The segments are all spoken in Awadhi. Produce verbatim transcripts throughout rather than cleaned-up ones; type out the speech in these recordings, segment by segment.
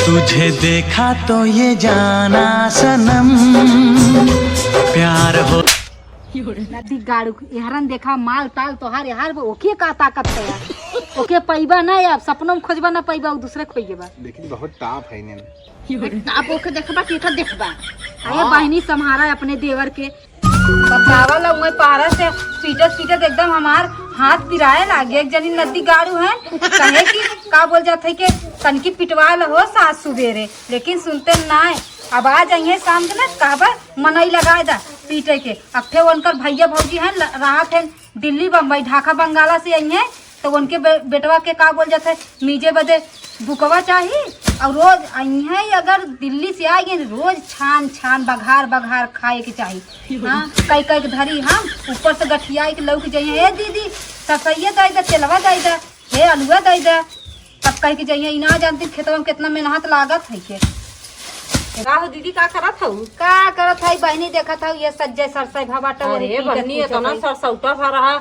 तुझे देखा तो ये जाना सनम प्यार हो। नदी गाड़ू, एहरन देखा माल ताल तोहार, एहर ओके का ताकत है यार? ओके पैबा ना यार, सपनों में खोजबा ना पैबा, उ दूसरे खोइए बा। लेकिन बहुत ताप है इन्हें। ताप ओके देखबा कि एकर देखबा? अरे हाँ। बहिनी, सम्हारा अपने देवर के। बतावा ला, उहे पहरा से पीटत पीटत एकदम हमार हाथ पिराए लागे। एक जनी नदी गाड़ू है, कहे कि का बोल जात है कि तनकी पिटवा ला हो सास सुबेरे, लेकिन सुनते नाय। अब आ जाइए शाम के ना, कहबा मनई लगाए दा पीटे के। अब थे उनकर भैया भौजी हैं, ल-, रहत हैं दिल्ली बम्बई, ढाका बंगाला से आई हैं, तो उनके बे-, बेटवा के का बोल जात है, मीजे बदे बुकवा चाही। और रोज आई हैं, अगर दिल्ली से आ गए, रोज छान छान बघार बघार खाए के चाही। हाँ, कई कई के धरी हम ऊपर से गठियाई के लौक जाइए, "ए दीदी, सरसैया दे दे, तेलवा दे दे, हे अलुआ दे दे।" तब कह के जाइए, "ई ना जानती खेतवा में कितना मेहनत लागत है के।" का हो दीदी, का करत हऊ? का करत है बहिनी, देखत हऊ ये सज्जे सरसै भा बाटे, वही अरे पीटत बहिनी, पीटत इतना है। सरसौटा भा रहा,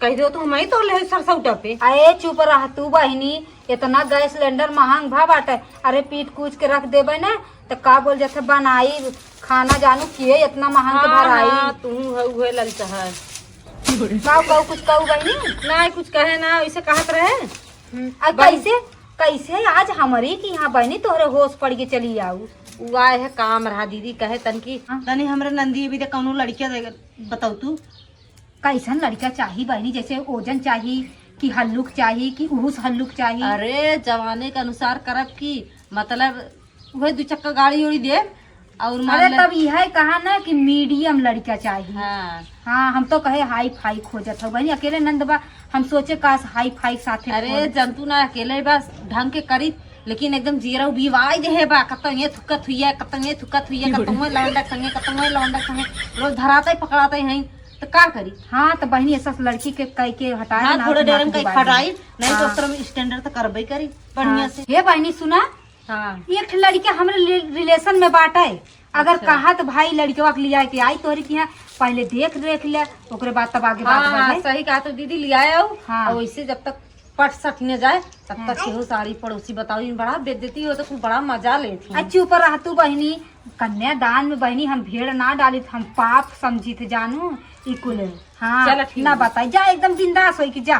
कह दो तो हम ही तोड़ ले सरसौटा पे। अरे चुप रह तू बहिनी, इतना गैस सिलेंडर महंग भा बाटे। अरे पीट कूच के रख देबे ना, तो का बोल जाते बनाई खाना जानू किए इतना महंग के हाँ, भराई। हाँ, तू हऊ है ललचहर। का कहू, कुछ कहू बहिनी? नहीं, कुछ कहे ना, ऐसे कहत रहे। हम्म, अब बन- कैसे, कैसे आज हमरी की यहाँ बहिनी तोहरे होश पड़ के चली आऊ? उ आए है काम रहा दीदी, कहे तनकी हाँ। तनी हमरे नंदी भी दे कौनो लड़किया दे, बताऊ तू। कैसन लड़का चाही बहिनी, जैसे ओजन चाही कि हल्लुक चाही कि उहुस हल्लुक चाही? अरे जवाने के अनुसार करब की, मतलब वही दू चक्का गाड़ी उड़ी दे और मान अरे ले तब यह कहा ना कि मीडियम लड़का चाही। हाँ। हाँ, हम तो कहे हाई फाई खोजत हो बहिनी, अकेले नंद बा, हम सोचे काश हाई फाई साथे अरे खोज। जंतु ना अकेले बस ढंग के करी, लेकिन एकदम जियरा उबिवाई देहे बा, कतौ ये थुकत हुई है, कतौ ये थुकत हुई है, कतौ ये लौंडा संगे, कतौ ये लौंडा संगे, रोज धराते पकड़ाते हैं, तो का करी? हाँ, तो बहिनी ऐसा लड़की के कह के हटाए हाँ, ना, थोड़े तो देर में नाक कहीं दुबा खटाई, दी। नहीं तो हाँ। उस तरह में स्टैंडर्ड तो करबे करी बढ़िया हाँ। से। हे बहिनी सुना, हाँ। एक ठे लड़का हमरे रि-, रिलेशन में बाटे, अगर अच्छा। कहा तो भाई लड़कवा के लिया के आई तोहरे के यहाँ, पहले देख देख ले, ओकरे बाद तब आगे बात हाँ, हाँ, बढ़े। सही कहा तो दीदी, लिया आओ। हाँ। और वैसे जब तक पट सट न जाए, तब तक हाँ। केहू साड़ी पड़ोसी बताओ, इन बड़ा बेइज्जती हो तो खूब बड़ा मजा लेत हूँ। आ चुप रह तू बहिनी, कन्यादान में बहिनी हम भेड़ ना डालित, हम पाप समझित जानू, ई कुल। हाँ, चला ठीक ना बा। बताई, जा एकदम बिंदास होई कि जा।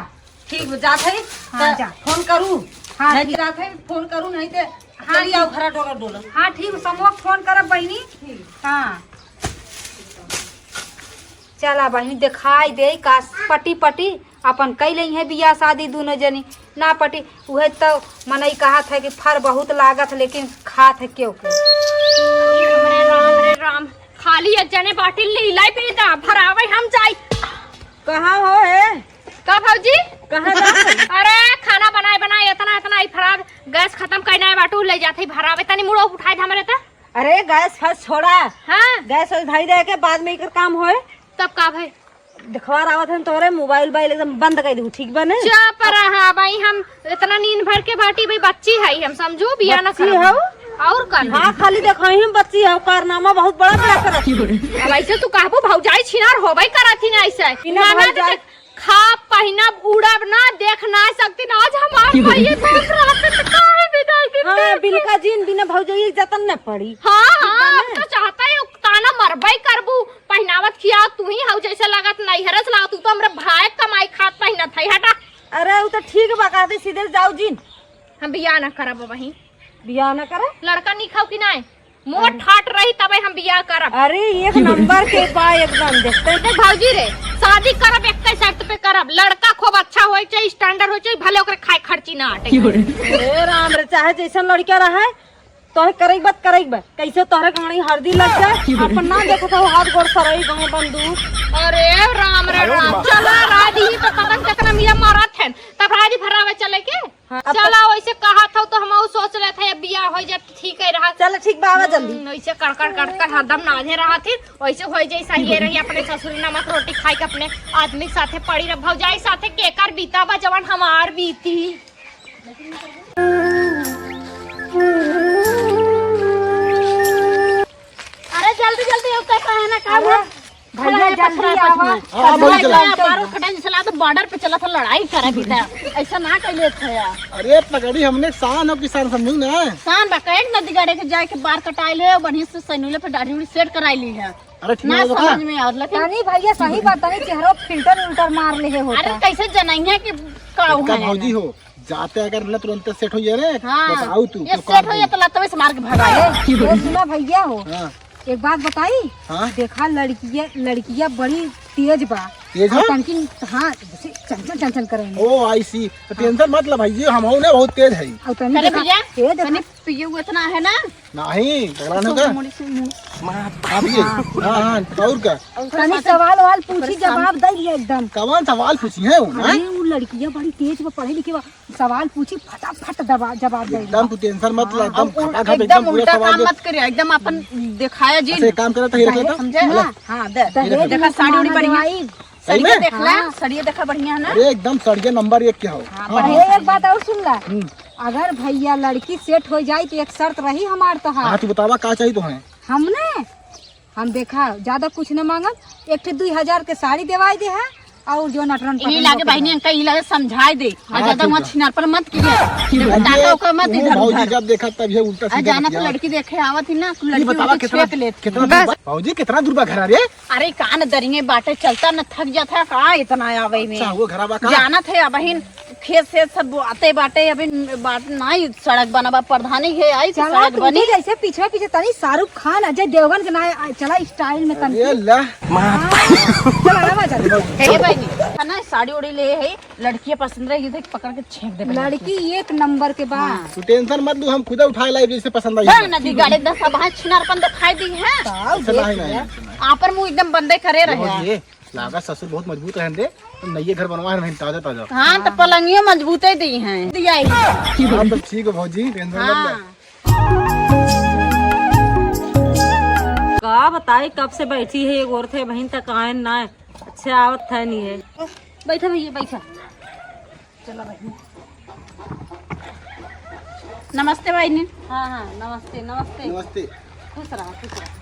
ठीक बा, जात है, हाँ, त जा। फोन करू। हाँ, नहीं ठीक। जात है, फोन करू, नहीं ते हाँ, चली ठीक। आओ, घरा डोला डोला। हाँ, ठीक, समूह फोन करब बहिनी। ठीक। हाँ। चला बहिनी, देखाई दे का पटी पटी अपन कई लेई है बियाह शादी दोनों जनी। ना पटी, उहे तो मनई कहत है कि फर बहुत लागत है, लेकिन खात है केहू के। अरे राम रे राम, खाली एक जने बाटी लीलाई पीता, भरावे हम जाई। कहाँ हो हे? का भौजी? कहाँ जात है? अरे खाना बनाए बनाए इतना इतना ही फरार गैस खत्म करना है बाटू ले जाते ही भरावे तनी मुड़ो उठाए हमरे त। अरे गैस फैस छोड़ा। हाँ। गैस वैस धई दे के बाद में एकर काम होए। तब का भाई? देखवार आवत है तोरे मोबाइल बाइल एकदम बंद कर दू, ठीक बा ने? चुप रहा भाई, हम इतना नींद भर के बाटी भाई, बच्ची है हम समझू, बिया ना बच्ची करब। हऊ? और का ना? हाँ, खाली देखा ही हम बच्ची है, कारनामा बहुत बड़ा बड़ा करत है। अब ऐसे तू कहबो भौजाई छिनार होबे करत ही ना ऐसे। बिना ना, ना, भौजाई देख, खाब पहिनब उड़ब ना, देख ना सकती ना। आज हमार भाई ये दोस्त रहते तो काहे बिदाई देते? हाँ, बिलका जीन बिना भौजाई के जतन न पड़ी। हाँ, ठीक बा हाँ, ना? हम तो चाहता है ताना मरबे करबू। पहिनावत खिया तू ही हऊ जैसे लागत नैहरे से लागत, तू तो हमरे भाई कमाई खात पहिनत है, हटा। अरे उ तो ठीक बा, कहते सीधे जाओ जीन। हम बियाह ना करब बहिन। बियाह ना करे? लड़का नहीं खाओ कि नहीं? मोट ठाट रही तबे हम बियाह करब। अरे एक नंबर के बा एकदम, देखते देख भौजी रे, शादी करब एक शर्त पे करब, लड़का खूब अच्छा होए चाहिए, स्टैंडर्ड होए चाहिए, भले ओकरे खाए खर्ची ना आटे। अरे राम रे, चाहे जैसन लड़का रहे, तोहे करे के बात करे के बा। कैसे तोहरे कहानी हरदी लग जाए, अपन ना देखत हो हाथ गोड़ सरई गाँव बंदूक। अरे राम रे राम, चला राजी तो पता न कितना मिया मारत है, तब राजी भरावे चले के। हाँ, अब चला, वैसे कहत हो तो हम सोच लेत है, अब बियाह हो जाए तो ठीक है रहा। चल ठीक बा, आवा जल्दी। हम्म, वैसे कड़कड़ कड़कड़ हरदम नाधे रहा थी, वैसे हो जाए सही है रही, अपने ससुरी नमक रोटी खाए के अपने आदमी के साथे पड़ी रह, भौजाई साथे केकर बीता बा जवन हमार बीती। अरे जल्दी जल्दी उतर, कहे ना काम अरे, है। भैया, जल्दी आवा। हाँ, बोल, चला। बारो खटाई चला तो बॉर्डर पे चला था, लड़ाई करे भी था। ऐसा ना कह लेत है यार। अरे पगड़ी, हमने शान हो किसान, समझू ना। शान बा, कहे नदी गाड़े के जाए के बार कटाई ले, बढ़िया से सैनुले पे दाढ़ी उड़ी सेट कराई ली है। अरे ठीक ना है, बता। समझ में आवत, लेकिन तनी भैया सही बात, तनी चेहरो फिल्टर उल्टर मार ले होता। अरे कैसे जनइया कि का तो हो का है भौजी ना? हो, जाते अगर ना तुरंत सेट हो जाए रे, हाँ। बताओ तू, ये तो सेट हो जाए तो लतवे से मार के भगा। ए, ए, सुना भैया हो, हाँ। एक बात बताई, हाँ। देखा लड़किया, लड़किया बड़ी तेज बा। तेज और है? तनकी, हाँ, जैसे चंचल चंचल करेंगे। ओ, I see। तो टेंशन मत ला भाई जी, हम हो ना बहुत तेज है। और तनी अरे देखा, भैया, ए देखा। तनी पिए हुए इतना है ना। नहीं, पकड़ा ना सुन, का? मुड़ी सुन, मुड़ी। आप ये, हाँ, हाँ, और का? और तनी का सवाल वाल पूछी, परेशान। जवाब दे दिया एकदम। कौन सवाल पूछी है वो, अरे, हैं? वो लड़किया बड़ी तेज बा, पढ़े लिखे बा, सवाल पूछी, फटाफट दबा-, जवाब दे एकदम दिया। तू टेंशन मत ला, हाँ, एकदम और खटाखट एकदम एकदम पूरा उल्टा सवाल काम दे। मत करे, एकदम अपन दिखाया जी। अच्छा, एक काम करा, तो ये रख लेता। समझे? हाँ, हाँ, दे। दहेज देखा, साड़ी उड़ी बढ़िया। सही सड़िया में? देख ला, हाँ। सड़िया देखा बढ़िया है ना? अरे एकदम सड़िया नंबर एक के हो। हाँ, हाँ, बढ़िया हाँ। एक बात और सुन ला, हम्म। अगर भैया लड़की सेट हो जाई तो एक शर्त रही हमार तोहार। हाँ, तू बतावा का चाहिए तोहे? हमने, हम देखा ज्यादा कुछ न मांगब, एक ठे दुई हजार के साड़ी देवाई दे है और जो नटरन ई पटरन लागे ओके बहिनी, बाद। अंका ई लागे समझाई दे। हाँ, और ज्यादा ठीक मत बा। छिनार पर मत कीजिए। ठीक बा। टाका ओकर मत वो इधर भौजी उधर। जब देखा तब ये उल्टा आ, सीधा जाना तो बतियावा। लड़की देखे आवत ही ना, ई लड़की बतावा ओके कितना, छेक लेत। कितना दूर बा? भौजी कितना दूर बा घर रे? अरे कान दरिये बाटे, चलता न थक जात है का इतना आवे में। अच्छा, वो घरा बा का? जानत है अबहिन खेत से सब बोआते बाटे, अभी बाट नाई सड़क बनबा, प्रधानी है आई तो चला सड़क तू बनी। जैसे पीछे पीछे तनी शाहरुख खान, अजय देवगन के ना, आ, चला स्टाइल में तनी। अरे ला। हाँ, चला आवा जल्दी। हे बहिनी, है ना साड़ी उड़ी ले है, लड़कियाँ पसंद रही, देख पकड़ के छेक दे। लड़की एक नंबर के बा। हाँ। तू टेंशन मत लू, हम खुदे उठाए लाइब जैसे पसंद आई। बस नदी गाड़े दस अब हाथ छिनारपन दिखाई दी है। का अच्छा, देख नहीं, नहीं, लिया। नहीं, नहीं। आपन मुँह एकदम बंदे करे रहे। ये लागत ससुर बहुत मजबूत रहन दे, तो नइये घर बनवा है ताजा ताजा। हाँ, तो पलंगियो मजबूते दी हैं। दिया ही। हाँ, तो ठीक है भौजी, टेंशन मत ले। हाँ। का बताई, कब से बैठी है, एक औरत है बहिन तक आए ना। अच्छा, आवत है नहीं है। बैठा भैया, बैठा। चलो बहिनी। नमस्ते बहिनी। हाँ, हाँ, नमस्ते, नमस्ते। नमस्ते। खुश रहा, खुश रहा।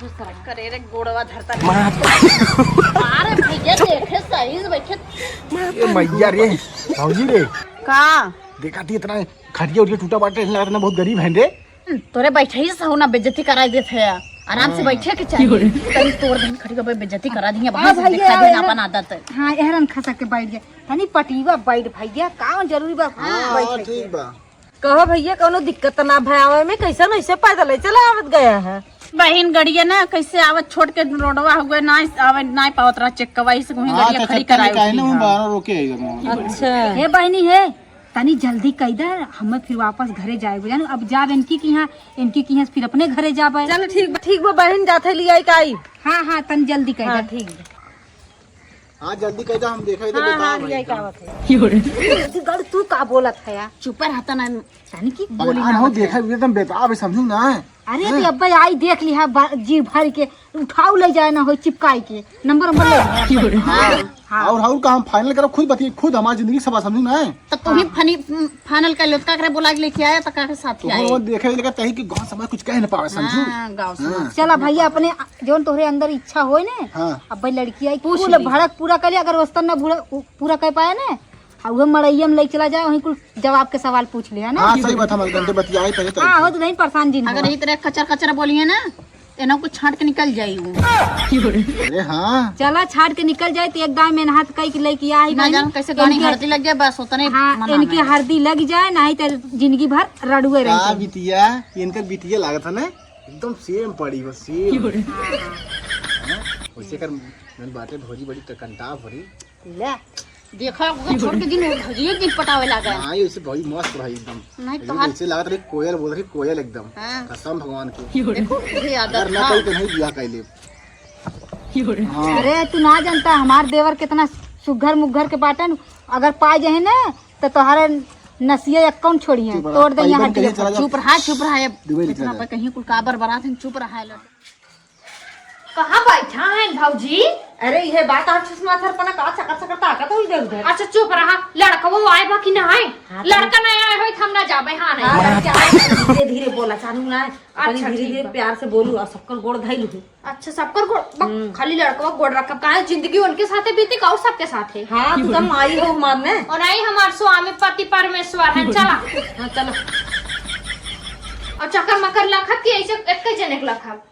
खुश रहा। करे रे गोड़वा धरता। अरे भैया देखे सही से बैठे। ए मैया रे, भौजी रे। का? देखा थी इतना खटिया उटिया टूटा बाटे, ऐसा लगता ना बहुत गरीब है रे। हम्म, तोरे बैठे ही सहू ना बेइज्जती कराई देत है। आराम से हाँ। बैठे के चाहिए। तनी तोर बहन खड़ी होके बेइज्जती करा दी है, हाँ, बाहर से भैया, दिखा दे ना यार। अपन आदत है। हाँ, एहरन खसक के बैठ गए। तनी पटीवा बैठ भैया, काम जरूरी बा, हाँ, बैठे हाँ, के। ठीक बा। कहो भैया, कौनो दिक्कत ना भय आवे में, कैसे नहीं से पैदल ही चला आवत गया है। बहिन गड़िया ना कैसे आवत छोड़ के रोडवा हुए ना आवे, ना पावत रहा चेक करवाई से वहीं हाँ, गड़िया तो खड़ी चक्कर कराई काहे ना उठी, हम हाँ। बाहर रोके आई करना। अच्छा। हे बहिनी हे, तनी जल्दी कई दे, हमें फिर वापस घरे जाए के बा। जानो, अब जाब इनकी की यहाँ, इनकी की यहाँ से फिर अपने घरे जाबे। चलो ठीक बा, ठीक बा बहिन, जात है लियाई का आई। हाँ, हाँ, तनी जल्दी कई हाँ, दे। ठीक बा। हाँ, जल्दी कई दे, हम देखा इधर हाँ, हाँ, लियाई का आवत है। तू गड़, तू का बोलत है यार? चुप रहता ना, तनी की बोली ना हो, देखा इधर तुम बेताब है, समझू ना। अरे, हैं? तो अब्बे आई देख लिहा बा-, जी भर के उठाऊ ले जाए ना हो चिपकाई के। नंबर, नंबर ले। हाँ, हाँ। और, और का हम फाइनल करब, खुद बतिए, खुद हमार जिंदगी सवाल समझू ना। तो तू ही हाँ। फनी, फाइनल कर लो, तो का करे बोला के लेके आया, तो का के साथ तो आए? वो देखे लेकर तही कि गाँव समाज कुछ कह ना पावे, समझू? हाँ, गाँव समाज। हाँ। चला भैया, अपने जोन तोहरे अंदर इच्छा होए ने, हाँ। अब भाई लड़की आई, पूछ कुल ली। भड़क पूरा कर लिया, अगर वस्तन ना भूरा-, पूरा कर पाया ने, आ उहे मड़ैया में ले चला जाए, वहीं कुल जवाब के सवाल पूछ लिया ना। हाँ, सही बात, हम एकदम से बतियाए पहले तो। हाँ, हो तो नहीं परेशान जिन अगर हो। यही तरह कचर कचर बोलिए ना, एना कुछ छांट के निकल जाई वो। अरे हाँ। चला छाट के निकल जाए तो एक दाई में हाथ कई के लेके आई ना बहिनी। जान कैसे गानी इनके हरदी लग जाए, बस उतने हाँ, मना इनके में। हरदी लग जाए, नहीं तो जिंदगी भर रड़ुए रह का जाए। बिटिया, इनकर बिटिया लागत है ना, एकदम सेम पड़ी बस, सेम। हाँ, हाँ। वैसे कर मैंने बातें भौजी बड़ी कंटाप हो रही। ले, देखा, ओकरा छोड़ के दिन वो भजिए दिन पटावे लागे। हाँ, ये उसे भाई मस्त भाई एकदम। नहीं, एकदम तोहार ऐसे लागत रही कोयल बोल रही, कोयल एकदम। हाँ। कसम भगवान की। देखो, ये आदत अगर ना था। कही तो नहीं बियाह कर ले। हाँ। अरे, तू ना जानता, हमार देवर कितना सुघर मुघर के बाटन, अगर पा जाए ना, तो तोहरे नसिया अक्काउंट छोड़ी है, चुप रहा, तोड़ दे यहाँ भाई बन के हड्डी। चला जा। चुप रहा, चुप रहा, ये दुबई इतना निकल जा। पे कहीं कुल काबर बरात है, चुप रहा है, लड़- कहाँ बैठा है भौजी? अरे, ये बात आप सुषमा सर पना का चकर चकर ताकत हो इधर उधर। अच्छा, चुप रहा। लड़का वो आए बा कि ना आए? हाँ, तो लड़का नहीं आए होई, हम ना जाबे। हाँ, नहीं। हाँ, लड़का आए, धीरे धीरे बोला, चालू ना है। अपनी अच्छा, धीरे ठीक धीरे बा। प्यार से बोलू और सबकर गोड़ धइलू। अच्छा, सबकर गोड़, बक, हम्म। खाली लड़कवा गोड़ रखब, काहे जिंदगी उनके साथे बीती का और सबके साथे? हाँ, तू तो माई हो हमार ने। और आई हमार स्वामी पति परमेश्वर है, चला। हाँ, चला। और चक्कर मकर लखब कि ऐसे एक जने के लखब?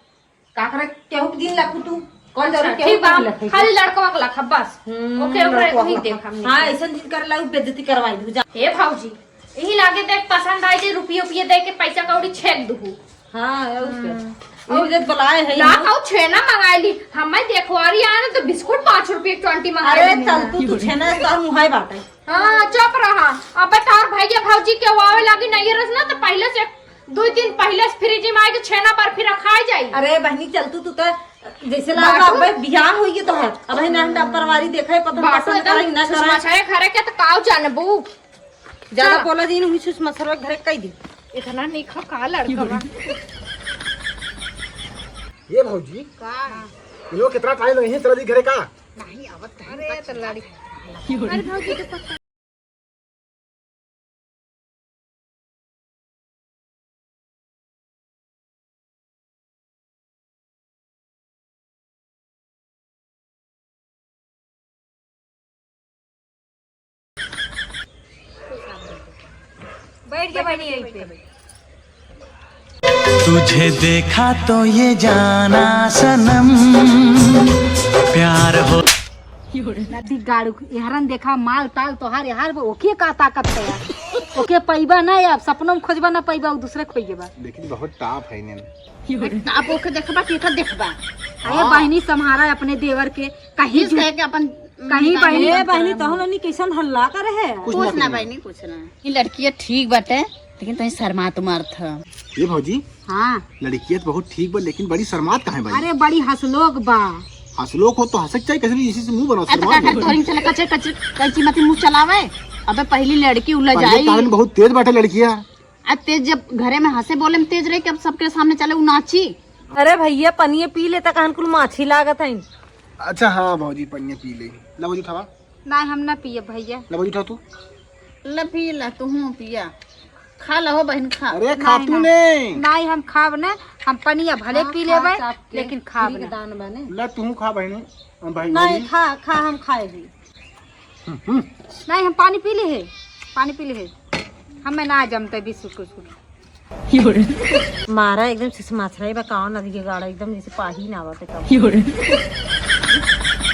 का करे, केहू के दिन लखू तू? कौन अच्छा, जरूर केहू ठीक बा, के दिन लखू? खाली लड़कवा के लखब बस। हम्म, ओके, ओकरे लड़कवा वही के देख लखब। हमनी हाँ, के। ऐसन दिन कर ला, बेइज्जती करवाई दू, जा। हे भौजी, यही लागे देख पसंद आई जे रुपये, रुपये दे के पैसा कौड़ी छेक दुहू। हाँ, और क्या? हम्म। और जब बुलाए है ला ना। खाओ, छेना मंगाई ली। हमें देखवारी आए ना तो बिस्कुट पाँच रुपये की ट्वेंटी मंगाई अरे, ली चल ना। तू, तू छेना से तोर मुँह है बाटे। हाँ, चुप रहा। अब तार भैया भौजी के आवे लागी नहीं रस ना, तो पहले से, दो दिन पहले से फ्रिज में आके छेना बर्फी रखाई जाई। अरे बहनी, चल तू, तू तो जैसे लगा बाटू। अब बिहान होई तो है। अब है ना, हम परवारी देखा है, पता नहीं बाटू पसंद एकदम करें ना करें। सुषमा सारे घरे के तो काव जानबू। ज्यादा चला। बोला जी, नहीं सुषमा सरवा घरे कह दी। इतना नहीं खा का लड़का बा। ये भौजी, का? इन्हों कितना टाइम लगे हैं, चला जी घरे का? नहीं, आवत है। अरे, तो लड़ी। अरे, भौजी, तो पता बैठ जा बहनी यहीं पे। तुझे देखा तो ये जाना सनम प्यार हो। नदी गाड़ू, एहरन देखा माल ताल तोहार, यार वो ओके का ताकत है यार। ओके पैबा ना यार, सपनों में खोजबा ना पैबा, वो दूसरे खोइबा। लेकिन बहुत टाप है इन्हें। टाप ओके देखबा, के का देखबा? अरे हाँ। बहनी, सम्हारा अपने देवर के, कहीं किस झू-, कहे के अपन कहीं निकाल बहनी, ले। ए बहनी, तोहन नहीं कैसन हल्ला करे है? कुछ कुछ ना, ना, कुछ ना। बहनी, कुछ ना। ये लड़किया ठीक बाटे, लेकिन तहीं शर्मात मारत ह। ये भौजी, हाँ। लड़किया तो बहुत ठीक बा, लेकिन बड़ी शर्मात काहे बा? अरे, बड़ी हंसलोक बा। हंसलोक हो तो हंसक चाहिए, कैसे भी इसी से मुंह बनाओ, अरे, तो शर्मात का कर, नहीं। तोहरी चले कचर, कचर, कैंची मती मुंह चलावे। अबे, पहली लड़की उलझ पहले आई। कारण बहुत तेज बाटे लड़किया। अब तेज जब घरे में हंसे बोले में तेज रहे कि अब सबके सामने चले उ नाची। अरे भैया, पनिये पी लेता, कहन कुल माछी लागत है। अच्छा हाँ भौजी, पनिये पी ले। ला भौजी उठावा। नहीं, हम ना पिए भैया। ला भौजी उठा तू। ला पी ला, तू हूँ पिया। खा ला हो बहन, खा। अरे खा नहीं, तू नहीं। नहीं। नहीं, हम खाब ना, हम पनिया भले हाँ, पी खा लेबे, चाप के। लेकिन खाब फ्री के ना। दान बने। ला तू खा बहनी, हम भाई नहीं, बोली। खा, खा, हम खाए भी। हम्म, हम्म। नहीं, हम पानी पी ले है, पानी पी ले है। हमें ना जमते बिस्कुट उस्कुट। मारा एकदम से माछराई बा, कावन नदी के गाड़ा एकदम जैसे पाही ना आवत है कब।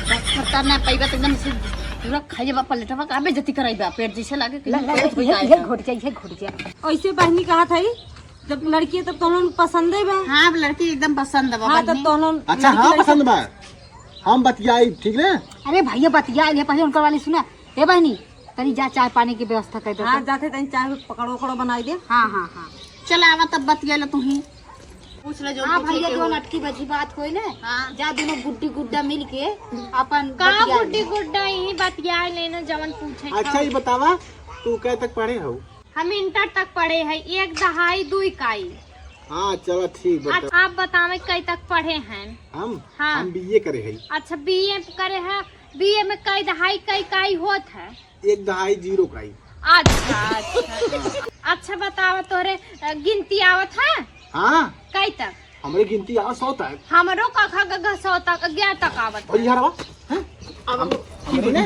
बस करता ना पैबा तो एकदम से पूरा खाई बा पलटवा का बेइज्जती कराई बा, पेट जैसे लागे कि ला, ला, पेट ये, ये जाए। घोट जाए, ये घोट जाए। ऐसे बहनी कहा था ही, जब लड़की है तब तोहन पसंद है बा। हाँ, अब लड़की एकदम पसंद बा हाँ, बहनी। तब तोहन अच्छा, हाँ, पसंद बा। हम बतियाई, ठीक ना? अरे भैया, बतिया ले, पहले उनकर वाली सुना। ए बहनी, तनी जा, चाय पानी की व्यवस्था कर दे हाँ, तो। जाते तनी चाय पकौड़ो उकौड़ो बनाई दे। हाँ, हाँ, हाँ। चल आवा, तब बतिया ले तू ही। पूछ ले जो हाँ पूछे भैया, के जो हो। अटकी बची बात होई ना, हाँ। जा दोनों गुड्डी गुड्डा मिल के अपन का बतिया गुड्डी ले। गुड्डा यही बतिया लेना, जवन पूछे अच्छा, खाओ। ये बतावा, तू कहाँ तक पढ़े हो? हम इंटर तक पढ़े हैं, एक दहाई, दू इकाई। हाँ, चला ठीक बा। अच्छा, आप बतावे कई तक पढ़े हैं? हम? हाँ। हम बीए करे हैं। अच्छा, बीए करे हैं, बीए में कई दहाई, कई इकाई होत है? एक दहाई जीरो इकाई। अच्छा, अच्छा। अच्छा, बतावा तोरे, अ, गिनती आवत है? हाँ। कई तक? हमरे गिनती आ सौ तक। हमरो कखा गघा सौ तक, ग्यारह तक आवत और है। यार आवा, हैं? अब हम, हमरे ने,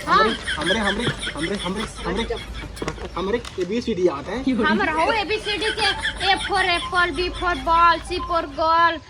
हाँ। हमरे, हमरे, हमरे, हमरे, हमरे, हमरे A B C D आते हैं। हमर हो A B C D के A for apple, B for ball, C for goal,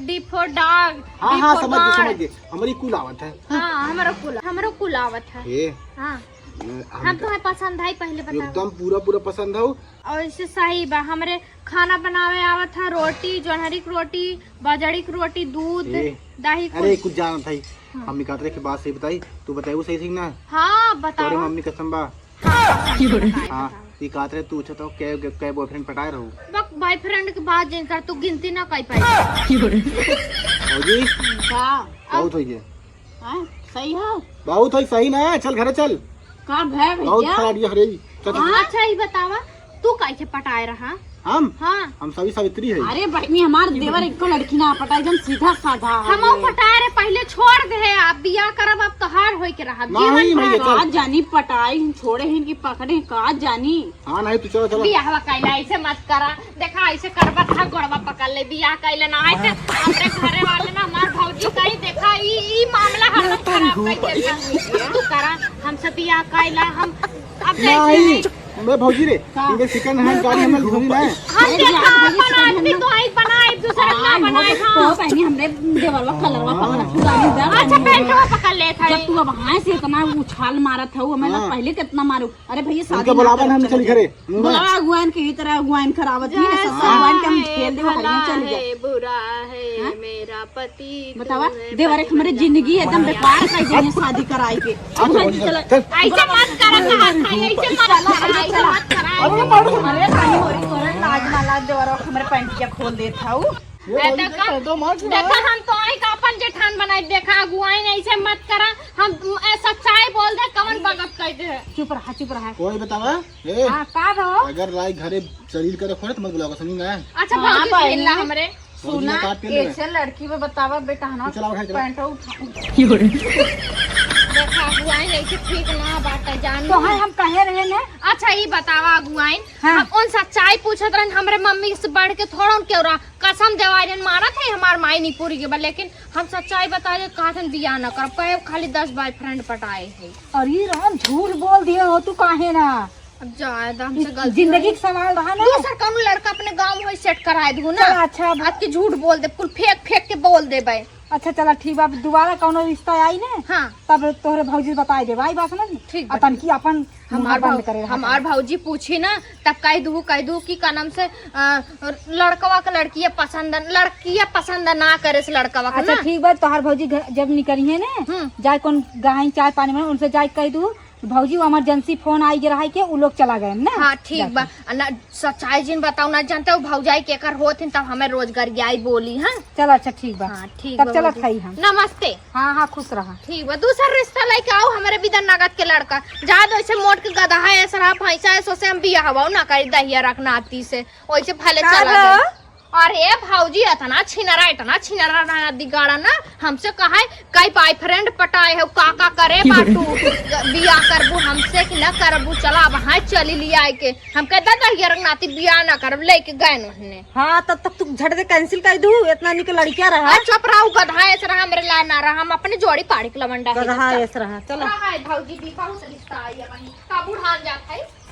D for dog, हाँ, D हाँ, for समझ गए, bird। समझ गए। हमरी कुल आवत है। हाँ, हमरो कुल, हमरो कुल आवत है। ए, हाँ। ए, हम हम तो है पसंद है, पहले बताओ। एकदम पूरा, पूरा पसंद हो। और इससे सही बा, हमरे खाना बनावे आवत है, रोटी, जोन्हरी के रोटी, बजड़ी के रोटी, दूध, ए, दही, अरे, कुल। कुछ जानत है। हाँ। मम्मी कहत रहे कि बात सही बताई, तू बताई वो सही, सही ना? हाँ, बताओ। तोरे मम्मी कसम बा। हाँ, बताओ, हाँ, बताओ। ये कहत रहे, तू अच्छा तो कै, कै boyfriend पटाए रहू? बक, boyfriend के बात जिन कर, तू गिनती ना कर पाई। भौजी, का? बहुत होई है। हाँ, सही हो? बहुत होई, सही ना, चल घरे चल। का भय बहुत भैया? खराब ये हरे, चल, चल। हाँ, अच्छा, ये बतावा, तू कैसे पटा आए रहा। हम? हाँ। हम सभी सावित्री है। अरे बहनी, हमार देवर एको लड़की ना पटाई, एकदम सीधा साधा है। हम पटाए रे, पहले छोड़ दे, अब बियाह करब, अब तोहार होई के रहा। नहीं, जीवन भर भैया, चल। का जानी पटाई, छोड़े हिन कि पकड़े, का जानी। हाँ, नहीं, तू चलो, चलो। बियाह कैला, ऐसे मत करा। देखा, ऐसे करबा था, गोड़वा पकड़ ले, बियाह कैला ना है, तो हमरे घरे वाले ना, हमार भौजी कहीं देखा, ई, ई मामला हरदम खराब कर देता। तू करा, हमसे बियाह कैला, हम अब नहीं, नहीं। मैं भौजी रे, का? इनके second hand गाड़ी हमें ढूंढी ना है। हम अरे देखा, यार, भौजी, अपन second hand आदमी ना। तो आई बनाए, दूसरा ना हाँ, बनाए, वो हाँ। तो पहले हमरे देवरवा कलरवा हाँ। पकड़ा, तू गाड़ी दे अच्छा, हमरे। पैंटवा पकड़ ले था। जब तू अब हाँ से इतना उछाल मारत है, वो हमें ना हाँ। पहले कितना मारू। अरे भैया, शादी उनके ना बुलावा ना, हम चले चली जाओ। घरे। बुलावा अगुआन के, ई तरह अगुआन करावत ही ना, जैसा सबसे अगुआन के हम है खेल देवा, भला हरिया चली है, जाए। बुरा है, हाँ? मेरा पति बतावा, तू है, देवर एक पति हमरे बन जा। जिंदगी एकदम बेकार कर देने शादी कराई के। अच्छा, चल, चला। चल। ऐसे मत करा, कहा था, ऐसे मत करा, ऐसे मत करा। अरे मारो। अरे, पानी होरी तोरे लाज ना लाज, देवर हमरे पैंटिया खोल देत हऊ। ये ए, वाली देखा, देख, तो मार चुका देखा, है। हम तो आई का अपन जेठान बनाई, देखा, अगुआइन ऐसे मत करा, हम, ए, सच्चाई बोल दे, कवन बगत कह दे। चुप रहा, चुप रहा। कोई बतावा, ए, हाँ, का रहो? अगर लाई घरे शरीर करे खोले तो मत बुलावा, समझी ना? अच्छा, हाँ, भौजी से बहनी। मिलना हमरे। भौजी सुना, ने काट के ले। ऐसे लड़की में बतावा, बेटा, है ना, तू चलावा, खाई चला। पैंटो उठा। देखा, अगुआइन ऐसे ठीक ना बाटे, जान तो लो। है, हम कहे रहे ने। अच्छा, ई बतावा, अगुआइन, हाँ। हम उन सच्चाई पूछत रहन, हमरे मम्मी से बढ़ के थोड़ा उनके और कसम देवारियन मारत है, हमार माई नहीं पूरी के बा, लेकिन हम सच्चाई बता दे, कहत हन बियाह न करब, कहे खाली दस boyfriend पटाए है। और ये राम झूठ बोल दिए हो तू, काहे ना? अब जाए दा, हमसे इस गलती जिंदगी होई। के सवाल रहा ना। दूसर कौनो लड़का अपने गाँव में set कराए दू ना। चल, अच्छा, अब आज के झूठ बोल दे, कुल फेंक फेंक के बोल देबे। अच्छा, चला, ठीक बा, अब दोबारा कौनो रिश्ता आई ना, हाँ। तब तोहरे भौजी बताए देबे, आई बात समझ में? ठीक आ बा। तनकी अपन मुंह हमार बंद भौ-, करे रहा हमार कर। भौजी पूछी ना, तब कह दू, कह दू कि का नाम से, अ, लड़कवा के लड़किया पसंद, लड़किया पसंद ना करे से लड़कवा के अच्छा, ना। ठीक बा, तोहार भौजी घर जब निकली है ना, हम्म। जाए कौन गाय चाय पानी में, उनसे जाए कह दू, भौजी, वो emergency phone आई गे रहा है के, उ लोग चला गए ना। हाँ, ठीक बा। जाके। आ ना, सच्चाई जिन बताओ ना, जानते हो भौजाई केकर होत हिन, तब हमें रोजगार आई बोली, हाँ? चल, अच्छा, ठीक बा। हाँ, ठीक तब बा चलत भौजी। हई हम। नमस्ते। हाँ, हाँ, खुश रहा। ठीक बा, दूसर रिश्ता लेके आओ, हमरे बिदन नगद के लड़का। जा दो, ऐसे मोट के गदहा है, ऐसा रहा, भैंसा है, सोसे हम बियाहवा ना करी, दहिया रख नाती से, वैसे भले का चला हो? गए। अरे भौजी, इतना छिनरा, इतना छिनरा ना दिगाड़ा ना, हमसे कहा है, कई boyfriend पटाए हो, का का करे बाटू, बियाह करबू हमसे कि ना करबू, चला अब हाँ चली लिया के। हम कह, "दादा, ये रंग नाती बियाह ना करब," लेके गए उन्हें। हाँ, तब तक तू झट दे cancel कर दू, इतना निक लड़किया रहा। आ, चुप रहा, गधा ऐसा रहा, हमरे ला ना रहा, हम अपने जोड़ी पाड़ी के लवंडा है गधा जिसका। ऐसा रहा, चलो। रहा है भौजी भी, बहुत रिश्ता आई है वहीं, का बुढ़ान जात है।